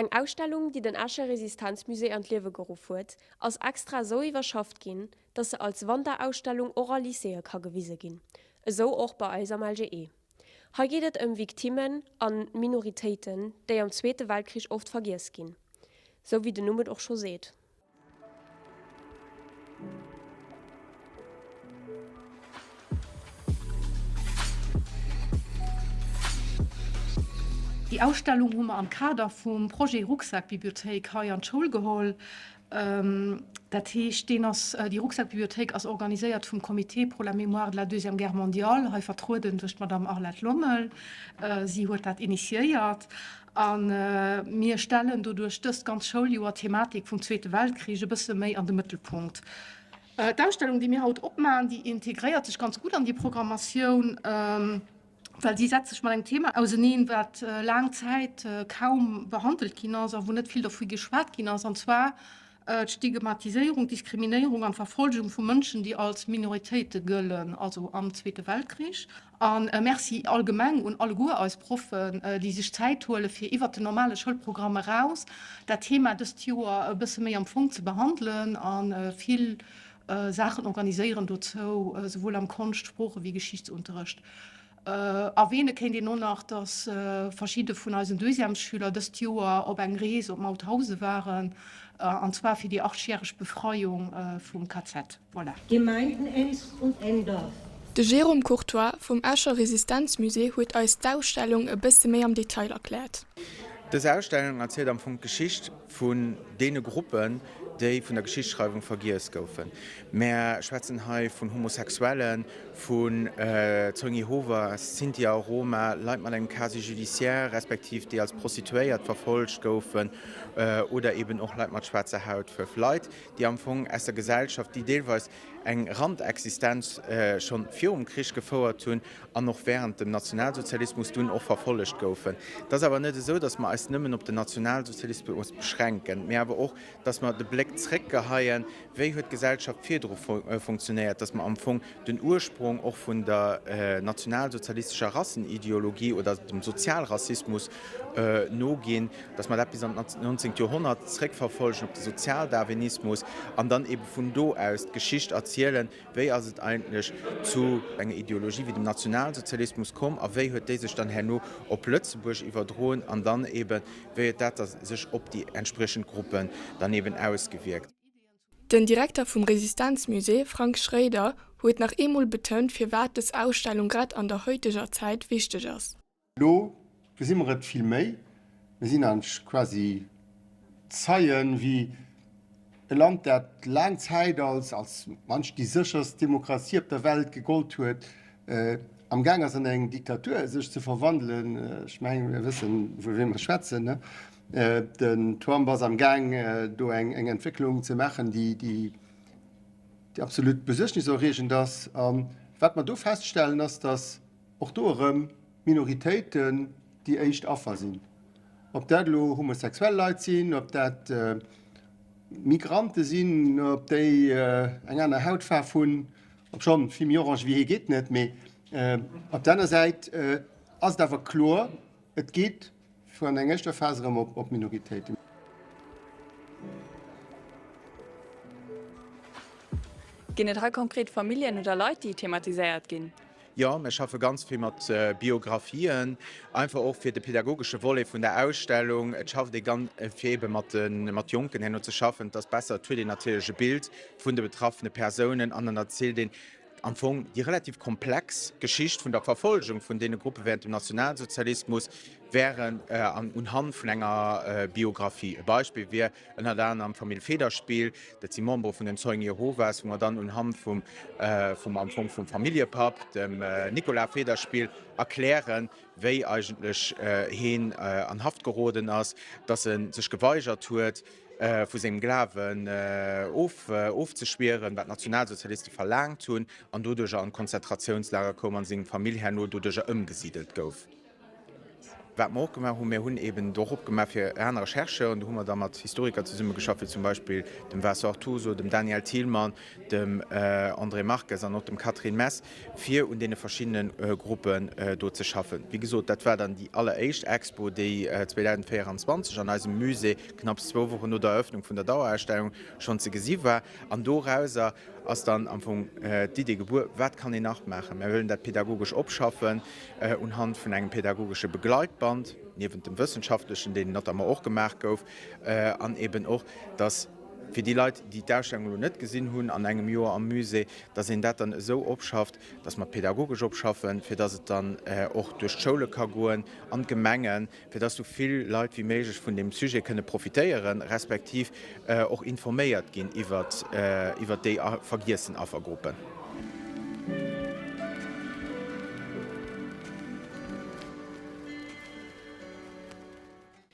Eng Ausstellung, déi den Escher Resistenzmusée an d'Liewe geruff huet, ass extra esou iwwerschafft ginn, dass se als Wanderausstellung och a Lycéeë ka gewise ginn. Esou och bei eis am LGE. Hei geet et ëm Victimmen an Minoritéiten, déi am Zweete Weltkrich oft vergiess ginn. Sou wéi den Numm et och scho seet. Déi Ausstellung hu mer am Kader vum Projet Rucksackbibliothéik hei an d'Schoul geholl. Dat heescht, deen ass, déi Rucksackbibliothéik ass organiséiert vum Comité pour la mémoire de la Deuxième Guerre mondiale, hei vertrueden duerch d'Madame Arlette Lommel. Si huet dat initiéiert. A mir stellen doduerch dëst ganz Schouljoer d'Thematik vum Zweete Weltkrich e bësse méi an de Mëttelpunkt. D'Ausstellung, déi mir haut opmachen, déi integréiert sech ganz gutt an déi Programmatioun, well si setzt sech mat engem Thema auseneen, wat laang Zäit kaum behandelt ginn ass a wou net vill dervu geschwat ginn ass, an zwar D'Stigmatiséierung, d'Diskriminéierung an d'Verfolgung vu Mënschen, déi als Minoritéite gëllen, also am Zweete Weltkrich. A Merci allgemeng un alleguer eis Proffen, déi sech Zäit huele fir iwwert den normale Schoulprogramm eraus dat Thema dëst Joer e bësse méi am Fong ze behandelen a vill Saachen organiséieren dozou, souwuel am Konscht-, Sprooche wéi Geschichtsunterrecht. Erwähne kéint een och nach, dass verschidde vun eisen Deuxièmesschüler dëst Joer op eng Rees op Mauthausen waren, an zwar fir déi achtjäreg Befreiung vum KZ. Voilà. Gemeinden Enns und Endorf. De Jérôme Courtoy vum Escher Resistenzmusée huet eis d'Ausstellung e bësse méi am Detail erkläert. Dës Ausstellung erzielt am Fong d'Geschicht vun deene Gruppen, déi vun der Geschichtsschreiwung vergiess goufen. Mär schwätzen hei vun Homosexuellen, vun Zeugen Jehovas, Sinti a Roma, Leit mat engem Casier judiciaire, respektiv déi als Prostituéiert verfollegt goufen, oder eben och Leit mat schwaarzer Hautfuerf. Leit, déi am Fong aus der Gesellschaft, déi deelweis eng Randexistenz schonn virum Krich gefouert hunn an och während dem Nationalsozialismus dunn och verfollegt goufen. Et ass awer net esou, datt mer eis nëmmen op den Nationalsozialismus beschränken, mee awer och, datt mer de Bléck zréckgeheien, wéi huet d'Gesellschaft virdru funktionéiert, datt mer am Fong den Ursprong och vun der nationalsozialistescher Rassenideologie oder dem Sozialrassismus noginn, datt mer dat bis an d'nonzéngt Joerhonnert zréckverfolgen, op de Sozialdarwinismus, an dann ebe vun do aus d'Geschicht erzielen, wéi ass et eigentlech zu enger Ideologie wéi dem Nationalsozialismus komm a wéi huet déi sech dann herno op Lëtzebuerg iwwerdroen an dann ebe wéi huet dat da sech op déi entspriechend Gruppen dann eben ausgewierkt. Den Direkter vum Resistenzmusée, Frank Schréider, huet nach eemol betount, firwat dës Ausstellung grad an der heuteger Zäit wichteg ass. Elo gesi mer et vill méi, mir sinn eigentlech quasi Zeien, wéi e Land, dat laang Zäit als als manch déi sécherst Demokratie op der Welt gegollt huet, am Gaang ass an eng Diktatur sech ze verwandelen. Ech mengen, mir wëssen, vu wem mer schwätzen. Den Trump ass am Gaang, do eng Entwécklung ze maachen, déi absolut besuergniserreegend ass. A wat mer do feststellen, ass, datt och do erëm d'Minoritéiten déi éischt Affer sinn. Ob dat elo homosexuell Leit sinn, ob dat Migrante sinn, ob déi eng aner Hautfaarf hunn, obschonn vill méi orange wéi hie geet net, mee op der aner Säit ass et awer kloer, et geet Vu an eng éischter Phas erëm op Minoritéiten. Ginn et hei konkret Familljen oder Leit, déi thematiséiert ginn? Jo, mir schaffe ganz vill mat Biographien, einfach och fir de pädagogesche Volet vun der Ausstellung. Et schafft ee ganz, fir eebe mat de mat Jonken herno ze schaffen. Et ass besser, et huet een natierlech e Bild vun de betraffene Persounen an dann erzielt een am Fong déi relativ komplex Geschicht vun der Verfolgung vun deene Gruppe während dem Nationalsozialismus wären an unhand vun enger Biographie. E Beispill wier ënnert anerem d'Famill Federspiel, dat si Membere vun den Zeugen Jehovas, wou mer dann unhand vum vum am Fong vum Familljepapp, dem Nicolas Federspiel, erklären, wéi eigentlech heen an Haft geroden ass, dass e sech geweigert huet, vu sengem Glawen ofzeschwieren, wat d'Nationalsozialiste verlaangt hunn, an doduercher an d'Konzentratiounslager koum an seng Famill herno doduercher ëmgesidelt gouf. Wat mer och gemaach hunn, mir hunn eben do och opgemaach fir aner Chercheuren. Do hu mer da mat Historiker zesummegeschafft, wéi zum Beispill dem Vincent Artuso, dem Daniel Thilmann, dem André Marques an och dem Catherine Mess, fir un deene verschiddene Gruppen do ze schaffen. Wéi gesot, dat war dann déi alleréischt Expo, déi 2024 an eisem Musée, knapps zwou Wochen no der Eröffnung vun der Dauerausstellung, schonn ze gesi war. An dorauser ass dann am Fong d'Idee gebuer, Wat kann een nach maachen? Mir wëllen dat pedagogesch opschaffen unhand vun engem pedagogesche Begleitband, niewent dem wëssenschaftlechen, deen notamment och gemaach gouf, an eben och, dass fir déi Leit, déi d'Ausstellung elo net gesinn hunn an engem Joer am Musée, dass een dat dann esou opschafft, dass mer pedagogesch opschaffen, fir dass et dann och duerch d'Schoule ka goen, an d'Gemengen, fir dass sou vill Leit wéi méiglech vun deem Sujet kënne profitéieren, respektiv och informéiert ginn iwwert déi vergiessen Affergruppen.